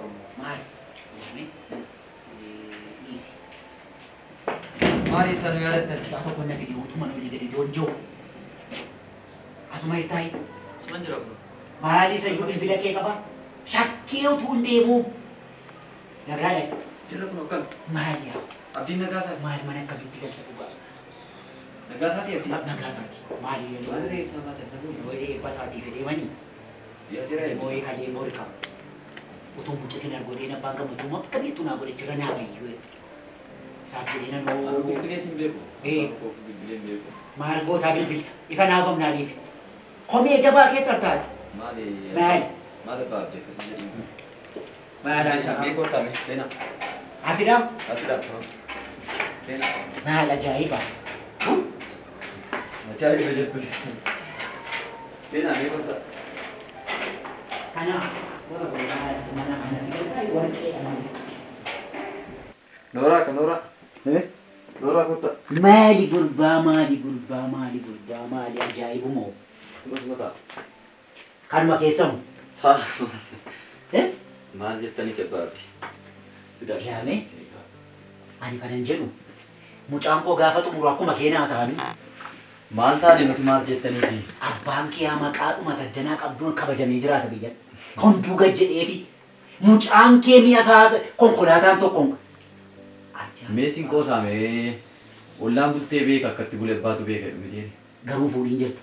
qabu. Maal? Dhiisi. Maali isa nu yaadattan? Mucaa tokko na fidi utuma olii gadi joonjoo. Asuma irtaayi. Asuman jira kun. Maali isa iyyuu bilbila kee qaba? Shakkee utuu hin deemuu. Nagaadha. Jirra kun akkam? Maali yaa? Abdiin nagaa isaati. Maal mana akkamitti galta dhugaa? Nagaa isaati abdii? Nagaa isaati. Maali yeroo? Maali reessaa baatan naguu? Yeroo eebba isaatii fedheemanii. Dhiyaatee eebbisa. Moo'ee kalee morka. Utuu mucca argodheen abbaan gammachuu akkamitti naa godhe naa bayyuu. Isaaf jedhee nanoo. Anu bilbilee sin beeku. Ee. Bilbilee hin beeku. Maal gootaa bilbilta? Ifa naafamnaa dhiisi. Komee jabaa keessa artaati. Maali? Maali? Maal abbaa abdii akkasuma jedhiin? Maal haasaa? Mee kottaa mee seenaa. Asidhaa? Asidhaa. Seenaa. Maal ajaa'iba! Ajaa'iba jettu. Seenaa mee kottaa. Kana mana kanatti galtaa warqeedha malee. Nooraa ka nooraa. Nooraa kottaa. Maali gurbaa maali gurbaa maali gurbaa maali ajaa'ibumoo? Asuma ta'a. Kanuma keessamu. Ta'a. Eh? Maal jettaniiti abbaa abdii? Fidaa. Yaame? Ani kanan jedhu mucaan koo gaafa xumuru akkuma keenaa ta'anii Maal taane nuti maal jettaniiti? abbaan kee maqaadhuma taddanaa qabduun kabajamee jiraata biyyatti. Hunduu gad jedheefi mucaan kee mi'a isaa konkolaataan tokkoon. Mee siin qoosaame ollaan bultee beeka akkatti bule abbaatu beeka miti. Garuu fuudhiin jirta.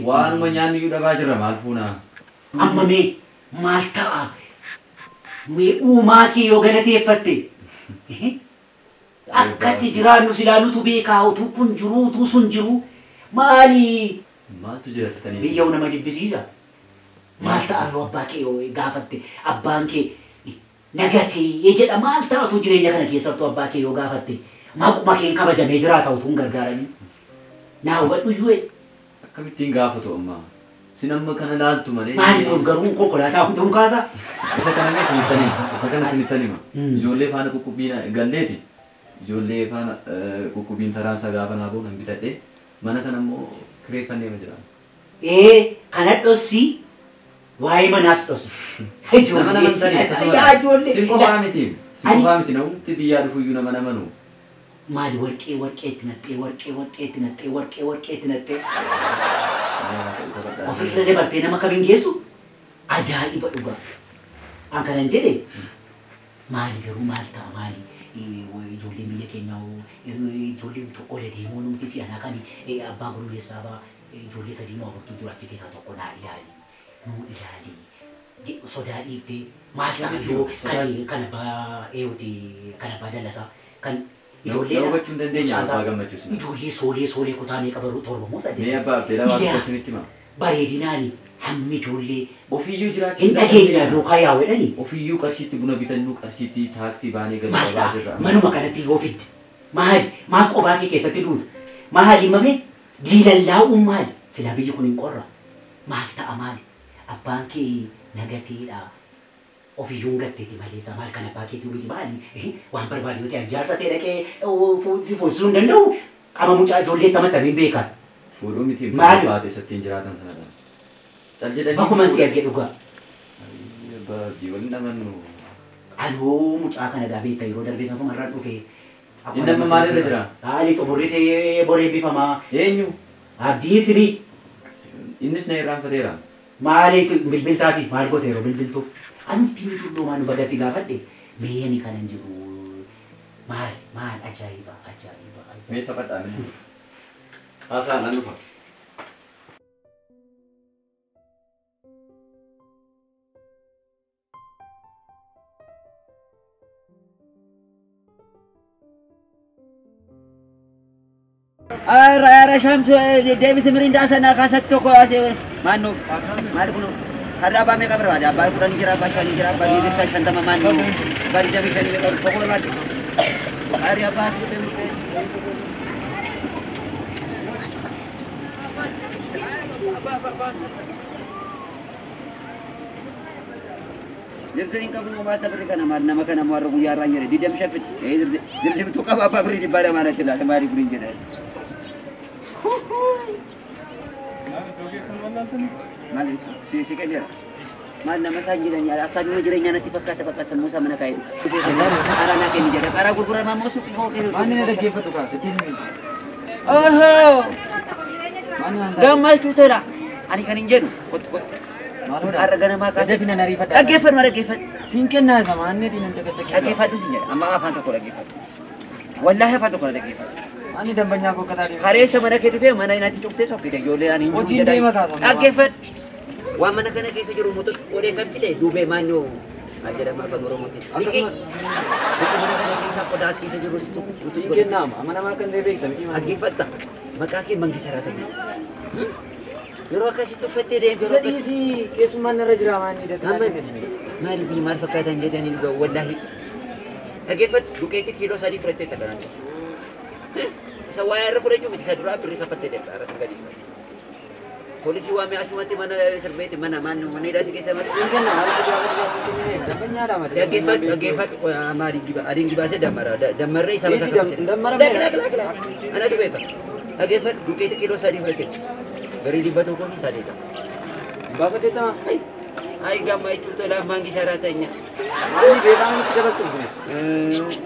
Waanuma nyaanni iyyuu dhabaa jirra maal fuunaa? Amma mee maal ta'a? Mee uumaa kee yoo galateeffatte akkatti jiraannu silaa nutu beekaa utuu kun jiru utuu sun jiru maali? Maaltu jira jettanii? Biyya nama jibbisiisa. Maal ta'a yoo abbaa kee yoo gaafatte abbaan kee nagatee jedha maal ta'a utuu jireenya kana keessattuu abbaa kee yoo gaafatte maquma keen kabajamee jiraata utuu hin gargaaranii. Naa hubadhu iyyuu. Akkamittiin gaafatu amma? Sin amma kana laaltu malee. Maali kun garuu konkolaataa hunduu kaasa? Isa kana mee sinittan hima. Isa kana sinittan hima. Ijoollee faana quqqubbiin galleeti. Ijoollee faana quqqubbiin taraansa gaafa naa ba'u nan bitadhee mana kana immoo kireeffannee ma jira. Ee kana dhossi waa'ee manaas dhossi. Nama naman sani akkasuma. Yaa ijoollee. Sin qofaa miti. Sin qofaa miti namumti biyyaa dhufuyyuu nama namanu. Maali warqee warqee itti naxxee warqee warqee itti naxxee warqee warqee itti naxxee. Ofirra dabartee nama kamiin geessu ajaa'iba dhugaa. An kanan jedhe maali garuu maal ta'a maali ijoolleen biyya keenyaa ijoolleen ola deemuu nuti si'anaa kan abbaa gurmeessaa ba'a ijoollee sadii moo afurtu jiru achi keessaa tokko naa ilaali nuu ilaali sodaa dhiiftee maal ta'a yoo kan abbaa eewti kan abbaa dallasaa kan ijoollee hubachuu hin dandeenye abbaa gammachuus. Ijoollee soolee soolee kutaa meeqa baruu torba moo saddeet. Mee abbaa abdeelaa waan tokko isinitti hima. Bareedinaani hammi ijoollee Ofiiyyuu jiraachuu hin dhageenya duukaa yaa'u jedhani. Ofiiyyuu qarshiitti buna bitannu qarshiitti taaksii baanee gadi qabaa jirra. Manuma kanatti yoo fidde maali maaf qophaa kee keessatti duuta maali mame diilallaa'uun maali silaa biyyi kun hin qorra maal ta'a maali abbaan kee nagateedha. Ofiiyyuu hin gatteeti maleessa maal kan abbaa keetii miti maali waan barbaade yoo ta'e jaarsa ta'e dhaqee si fuudhisuu hin danda'u qaama mucaa ijoollee tamatamiin beekan. Fuudhuu miti Maali? baate isattiin jiraatan sanadha. Cal jedhanii. Bakkuma si arge dhugaa. Abbaa abdii waliin dhamannu. Anoo mucaa kana gaa beekta yeroo darbee sana irraan dhufe. Inni amma maalirra jira? Haali xumurrisee boree bifamaa. Eenyu? Abdiin sinii. Innis na irraanfateera. Maaliitu bilbiltaa fi maal goote yeroo bilbiltuuf? Anti dulloomaa nu baga si gaafadhe mee ani kanan jiru maal maal ajaa'iba ajaa'iba ajaa'iba. Mee taphadhaa mee. Haasaa nan dhufa. Ara shamtu deebisi mirindaa sana kaasatti tokko asii maannoo maal kun har'a abbaa meeqa barbaada abbaa 10 jira abbaa 5 jira abbaa 50 maannoo abbaa 25 meeqa tokko barbaada har'i abbaa Zirziriin qabu baasa birri kana maal nama kana warra guyyaa irraan jedhe 25 fidi zirzirtuu qaba abbaa birrii dhibbaa lamaa natti laata maaliif kun hin jedhan. Maal si kenneera Maal nama isaan jiranii asaanuma jireenyaa natti fakkaata bakka sammuu isaa mana kaa'ee dhufe. Qaaraa naa kenni jedha. Qaaraa gurguramaa moo suuqii koo kennu? Maanni na dhaggeeffatu kaase. Ohoo! Gammachuu tola. Ani kan hin jedhu kottu kottu. Har'a ganamaa kaase. Dafina nariifadha. Dhaggeeffadhu dhaggeeffadhu. Siin kennaa isa maanneetiin nan caqacaqee. Dhaggeeffadhu siin jedha. Amma afaan tokko dhaggeeffadhu. Wallaahi afaan tokko dhaggeeffadhu. Ani dambanyaa koo kataa deema. Kareessa mana kee dhufee mana natti cuftee sokkite ijoollee ani hin jiru Hojiin deema kaasa. Dhaggeeffadhu. Waan mana kana keessa jiru motora godhee kan fide duubee maannoo maal jedhama afaan Oromootiin. Liqii. Liqii mana kana keessa qodaa as keessa jiru situ. Siin kennaama. Amanamaa kan ta'e beekta miti maanni. Dhaggeeffatta. Maqaa kee Mangisaraa ta'e. Yeroo akkasitti uffattee deemtu. Isa dhiisii keessummaan narra jira maanni Amma dafina. maali kun maal fakkaatan jedhanii dhugaa wallaahi. Dhaggeeffadhu duqeetti kiiloo 3 fudhattee takkanaan. Isa waa'ee irra fudhachuu miti isa duraa birrii kaffattee deemta ara sin gadiisa. Poolisii waamee achumatti mana sirbeetti mana maannoo mana hidhaa si keessa malee. Siin kenna maal si gaafa dhiyaa siin kennee dambanyaadha malee. Dhaggeeffadhu dhaggeeffadhu maali giba adiin gibaasee dammara dammarree isa Dhiisii dammara Lak lak lak lak anatu beeka. Dhaggeeffadhu duqeetti kiiloo 3 fudhattee birrii 108. Baafatee tama. Ay gammachuu tola Mangisaraa ta'enya. Maanni beekaa nutti dabaltu miti.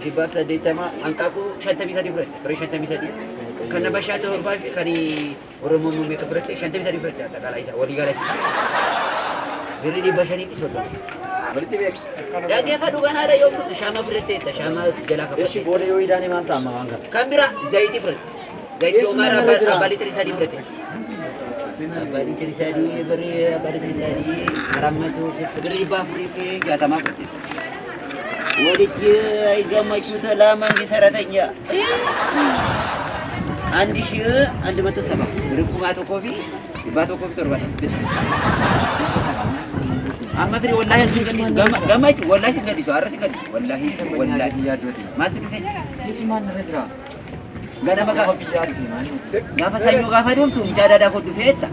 180 hanqaaquu 53 fudhatte firii 53 kan nama shaata torbaa fi kan Oromoo muummee kan fudhatte 53 fudhatte axaqalaa isaa walii gala isaa birrii 530. Walitti beeku. Dhaggeeffadhu kan haadha yoo fudhatte shaama fudhatteetta shaama jalaa Eshi kaffatte. booda yoo idaane maal ta'a amma waan kana? Kan biraa zayitii fudhatte zayitii Keessumaa Omaar narra jira. abbaa liitirii 3 fudhatte. Abbaa liitirii 3 birrii abbaa liitirii 3 arammatu birrii 460 fudhatte. Walitti gammachuu tola Mangisaraa ta'enya. 1170 birrii 1170. Amma firii wallaahi sin gadhiisu gammachuu wallaahi sin gadhiisu har'a sin gadhiisu wallaahi wallaahi. Yaaddooti. Maaltu dhufe? Keessummaan narra jira. Ganama Gaafa biyyaa dhufe maanni. gaafa sanyoo gaafa dhuftu mucaa daadaa koo dhufeetta.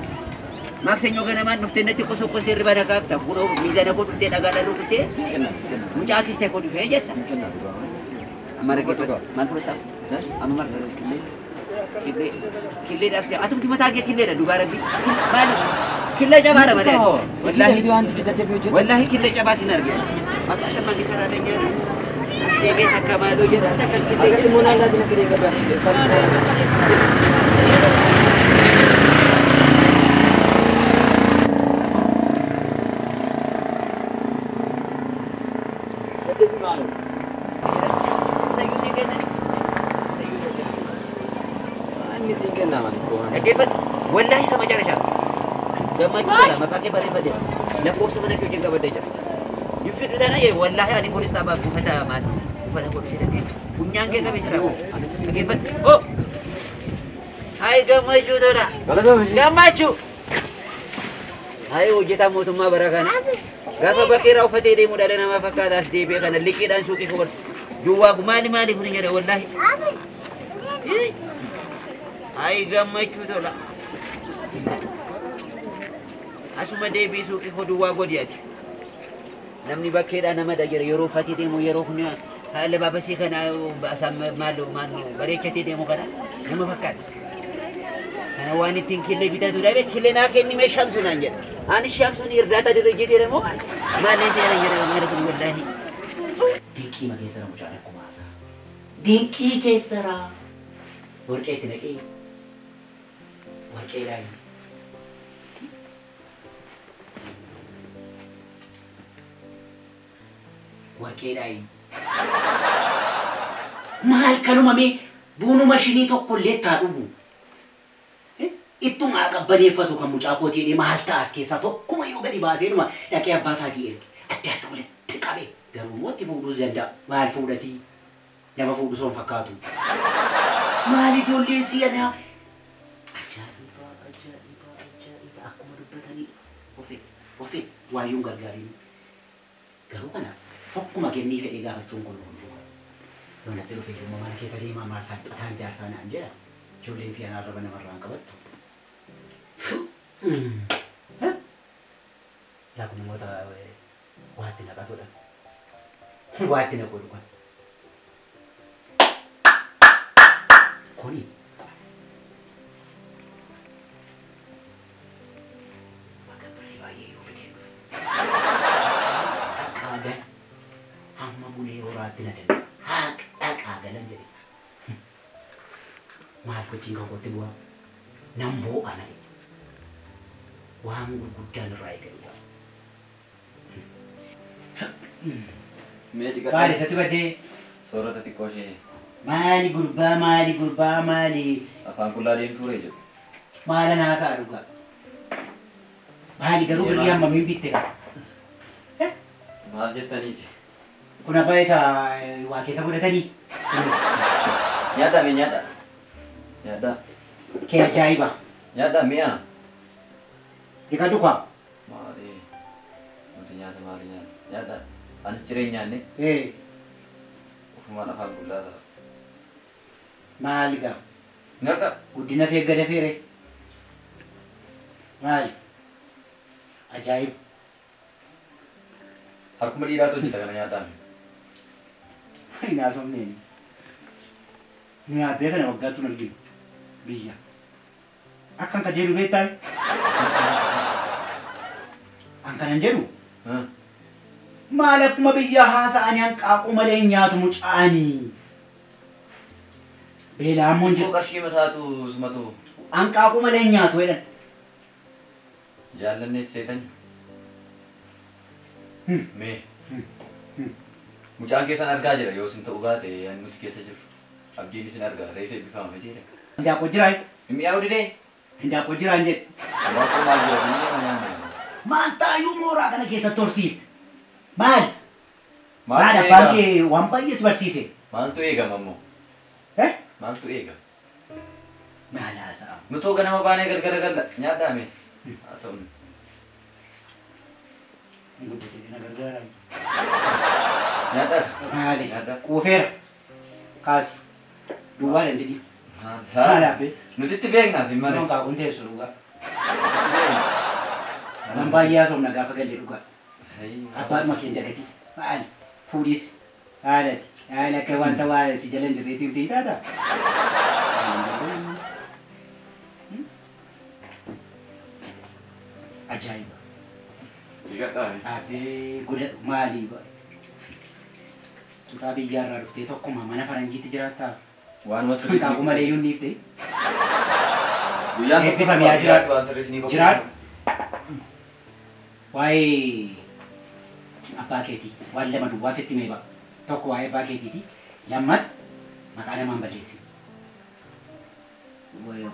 Maksanyoo ganamaan dhuftee natti qosoqqostee hirriba na kaafta. Kunoo miizana koo dhuftee dhagaadhaan rukuttee Siin kenna siin kenna. mucaa kistee koo dhufee jetta. Siin kenna dhugaa. Amma dhaggeeffadhu. Maal fudhatta? Amma maal fudhatta? Killee. Killee. Killee dhaabsee. Atumti mataa kee killeedha dhugaa rabbi. Maali? Killee cabaadha malee. Wallaahi wanti dadhabee hojjetu. Wallaahi killee cabaa sin argee. Maqaa isa Mangisaraa ta'enyaadha. As deemee takka maaloo jedha takka killee Akkatti jedha. immoo naannoo akka deemu gabaa. Sayyuu sii kennan. Sayyuu sii kennan. Inni siin kennaa maali? Dhaggeeffadhu. Wallaahi isa macarashaa. Gammachuu tola maqaa kee barreeffadhe. Lakkoofsa mana kee wajjin qabadde jira. Hin fidhu tana jee wallaahi ani poolis xaabaa buufata maal buufata poolisii dhaggeeffadhu. Funyaan kee qabee jira. Dhaggeeffadhu. Oh! Hayi gammachuu tola. Gammachuu! Hayi hojjetaa mootummaa bara kana. Gaafa bakkeerraa uffatee deemu dhala namaa fakkaata as deebi'ee kana liqiidhaan suuqii koo duwwaa maali maali kun jedha wallaahi. Hayi gammachuu tola. Asuma deebii suuqii koo duwwaa godhi ati. Namni bakkeedhaa nama jira yeroo uffatee deemu yeroo kun haala baabasii kana asaan maal maal bareechatee deemu kana nama fakkaata. Kana waan ittiin killee bitatu dhabe killee naa kenni mee shamsu naan jedha. Ani shamsuun irdaata dirrijjitee deemu maal seera jedha maal kun wallaahi. Dinqii ma keessa mucaan akkuma haasaa. Dinqii keessa raa. Warqee itti naqee. Warqee laayi. Warqee laayi. Maal kanuma mee buunuma shinii tokko illee taa dhugu. Ittuma qabbaneeffatu kan mucaa kootii jedhee maal ta'as keessaa tokkuma yoo gadi baasee dhuma dhaqee abbaa isaatii erge. Addaatti walitti qabe. Garuu immoo itti fuudhuus danda'a. Maal fuudhasii? Nama fuudhu osoo hin fakkaatu. Maal ijoollee si'anaa? Ajaa'iba ajaa'iba ajaa'iba akkuma dubbatanii ofe ofe waayyuun gargaariin. Garuu kana tokkuma kennii fedhee gaafachuun kun hunduu. Yoo natti dhufe immoo mana keessa deemaa maal salphataan jaarsaa naan jedha. Ijoolleen si'anaa arraba namarraan qabattu. Laa kun immoo waatti naqatudha. Waatti naqu dhugan. Kuni Dhaqaa gal. Hamma bulee horaatti na danda'a. Haaq dhaqaa galan jedhe. Maal gochiin kan kootti bu'aa? Nan boo'a malee. Waan gurguddaan irraa eegalu. Mee dhiqadhaa. Maali isatti baddee? Soorata xiqqoo ishee. Maali gurbaa maali gurbaa maali? Afaan qullaa deemtuu ree jedhu. Maala naasaa dhugaa. Maali garuu birrii hammamiin bitte qaba? Maal jettaniiti? Kun abbaa isaa waa keessa godhatanii? Nyaadhaa mee nyaadhaa. Nyaadhaa. Kee ajaa'iba. Nyaadhaa mi'a. Dhiqadhu kwaa. Maali? Nuti nyaata maali nyaata? Nyaadhaa. Anis ciree nyaanne. Ofumaan afaan qullaa ta'a. Maali gaa? Nyaadhaa. Guddina see gada feere. Maali? Ajaa'iba. Harkuma dhiiraatu hojjeta kana nyaadhaa. Naasofneen. Nyaabbee kana waggaatti hin arginu. Biyya. Akkan ka jedhu beektaa? An kanan jedhu? Maal akkuma biyya haasa'anii hanqaaquu malee hin nyaatu mucaanii. Beelaa ammoo hin jiru. Qarshii masaatu sumatu. Hanqaaquu malee hin nyaatu jedhan. Jaallanneet seetani. Mee. Mucaan keessan argaa jira yoo isin ta'uu baate nuti keessa jirru. Abdiin isin argaa reefa eebbifama miti. Hindaaqoo jiraa? Mi'aawu didee? Hindaaqoo jiraa hin jedhu. Hindaaqoo maal jira? Biyyee nyaanna. Maal taayuu mooraa kana keessatti horsiifte? Maal? Maal abbaan kee waan baay'ee si barsiise? Maaltu eegama ammoo? Maaltu eegama? Maal haasa'a? Nutoo ganama baanee galgala galla nyaadhaa mee? Haa ta'u. Guddate na gargaara. Nyaadhaa. Maali? Quufeera. Kaasi. Duwwaa dhan jedhi. Maal abbee? Nuti itti beekna sin malee. Noon kaakuun teessu dhugaa. Nan baay'ee haasofna gaafa galle dhugaa. Abbaadhuma keenya dagatii. Maali? Fuudhis. Haalati. Haala akka wanta waa si jala hin jirreetiif ta'ii taata. Ajaa'iba. Abbee goda maali? Kutaa biyyaarraa dhuftee tokkuma mana faranjiitti jiraattaa? Waanuma sirrii. Hanqaaquu malee iyyuu hin dhiifte. Guyyaan tokko Eebbifame yaa jiraatu. waan sirrii isinii qopheessu. Jiraatu. Waa'ee abbaa keetii waan lama duwwaa sitti himee ba'a. Tokko waa'ee abbaa keetiiti. Lammata maqaa namaan balleessi.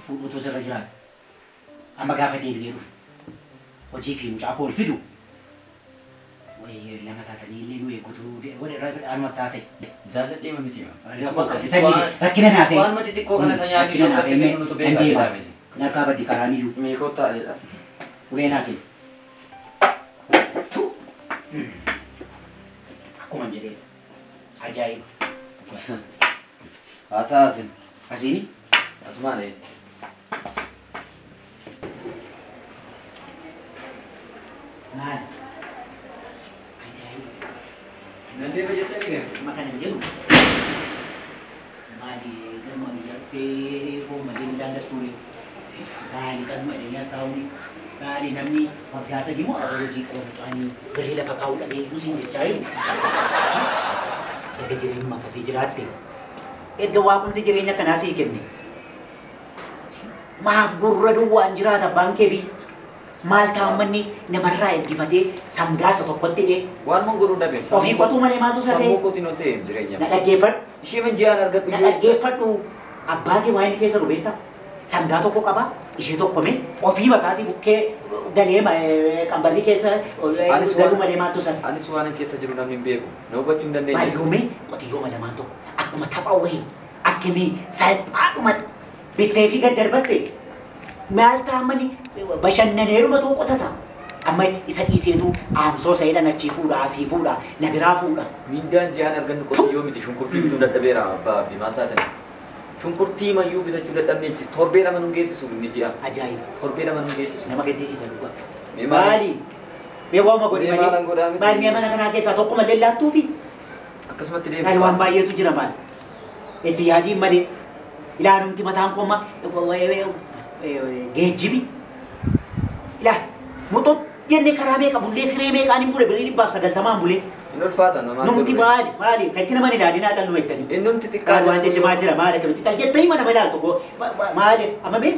Fuudhuutu sirra jiraata. Amma gaafa deebinee dhufu hojii fi mucaa koo ol fidu lama taatanii illee nu eegutu anuma taasise. Jaalladhee miti. Rakkina naasee. Waan mati xiqqoo kana isa nyaanni yoo akkatti kennu nutu beekaa jedhames. Narkaa baddi karaan iyyuu. Mee kottaa jedha. Ulee naa kenni. Akkuma jedhee ajaa'iba. Haasaa asin. Asiini? Asumaan ee. Maali? Ajaa'iba. Nan deema jettanii deema. Amma kanan jedhu maali galma biyya dhuftee hooma deemu jaallattu ree? Maali qalma dhiyyaa saawuni? Maali namni waggaa sadii moo afur hojii qaba mucaanii birrii lafa kaa'uu dhabee iyyuu siin jechaa jiru. Erga jireenyuma akkasii jiraatte erga waaqumti jireenya kanaa sii kenne maaf gurra duwwaan jiraata abbaan kee biyya? Maal taa'ummanni namarraa ergifatee sangaasa tokkotti hidhee Waan man godhuun dhabeem. ofii qotuu malee maaltu safee? Sammuu kootiin ol ta'eem jireenya. Na dhaggeeffadhu. Ishee man ji'aan argadhu Na dhaggeeffadhu. Abbaa kee waa inni keessa jiru beektaa? Sangaa tokko qaba, ishee tokko mee ofii masaatii bukkee galee qambarrii keessa galuu malee maaltu safe? Anis waan keessa jiru namni hin beeku. Na hubachuu hin dandeenye. Maal yoomee qotiyyoo lamaan tokko akkuma tapha wayii akkamii salphaadhumatti bittee fi gad darbatte maal taa'amani bashannaneeruma ta'uu qotata. Amma isa dhiiseetu aamsoo sa'iidhaan achii fuudha asii fuudha na biraa fuudha. Mindaan ji'aan argannu qotiyyoo miti shunkurtii bituu dadhabeera abbaa abbii maal taatani? Shunkurtii mayyuu bitachuu dadhabne torbee lama nun geessisu inni ji'a. Ajaa'iba. Torbee lama nun geessisu. Nama gaddisiisa dhugaa. Mee maali? Maali? Mee waanuma godhi Mee malee. maalan godhaa miti? Maal mi'a mana kanaa keessaa tokkuma illee laattuufi? Akkasumatti deemu. Maal waan baay'eetu jira maal? Itti yaadiin malee. Ilaalumti mataan koo amma geejjibi. Ilaa muxuutti Jennee karaa meeqa bullee siree meeqaan hin bule birrii 190 bulee. Inni ulfaata namaa. Numti maali maali kan itti nama hin ilaalinaa calluma jettanii. Innumti xiqqaa. Waan ciccimaa jira maali akkamitti cal jettanii mana nama ilaaltu maali amma mee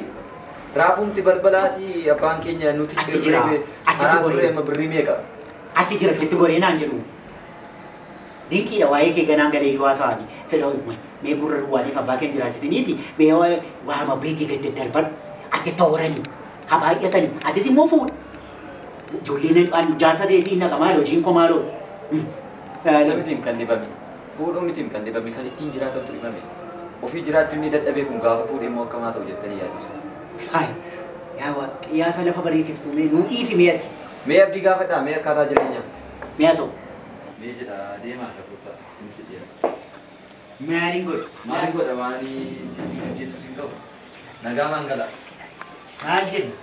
Raafumti balbalaatii abbaan keenya nuti Achi jira, achitti karaa goree. turre amma birrii meeqa? Achi jira achitti goree naan jedhu. Dinqiidha waa'ee kee ganaan galee waa sa'anii fedha mee gurra duwwaaniif abbaa keenya jiraachisiniiti mee waama beetii gad daddarbadhu achi tooranii haa baay'atanii atis immoo fuudha. Ijoolleen jaarsa ta'e siin naqa maali hojiin koo maaloo. Isa mitiin kan dhibame. Fuudhuu mitiin kan dhibame kan ittiin jiraatantu dhibame. Ofii jiraachuu inni dadhabee kun gaafa fuudhee immoo akka maa ta'u jettanii yaadu. Hayi yaa qiyaasa lafa bariisiftuu mee nuu dhiisi mee ati Mee abdii gaafadhaa mee akkaataa jireenyaa. mee haa ta'u. Mee jedha deemaa akka kottaa isinitti dhiyaata. Maaliin godhu? Maal godha waan isin gaggeessu sin qabu? Nagaa maan gala? Maal jennu?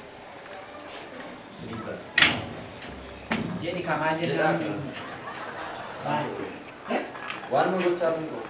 Sin gala. Jedhi kaa maal Jedhaa. jennu? Maal? Waan nu gochaa kun qabu.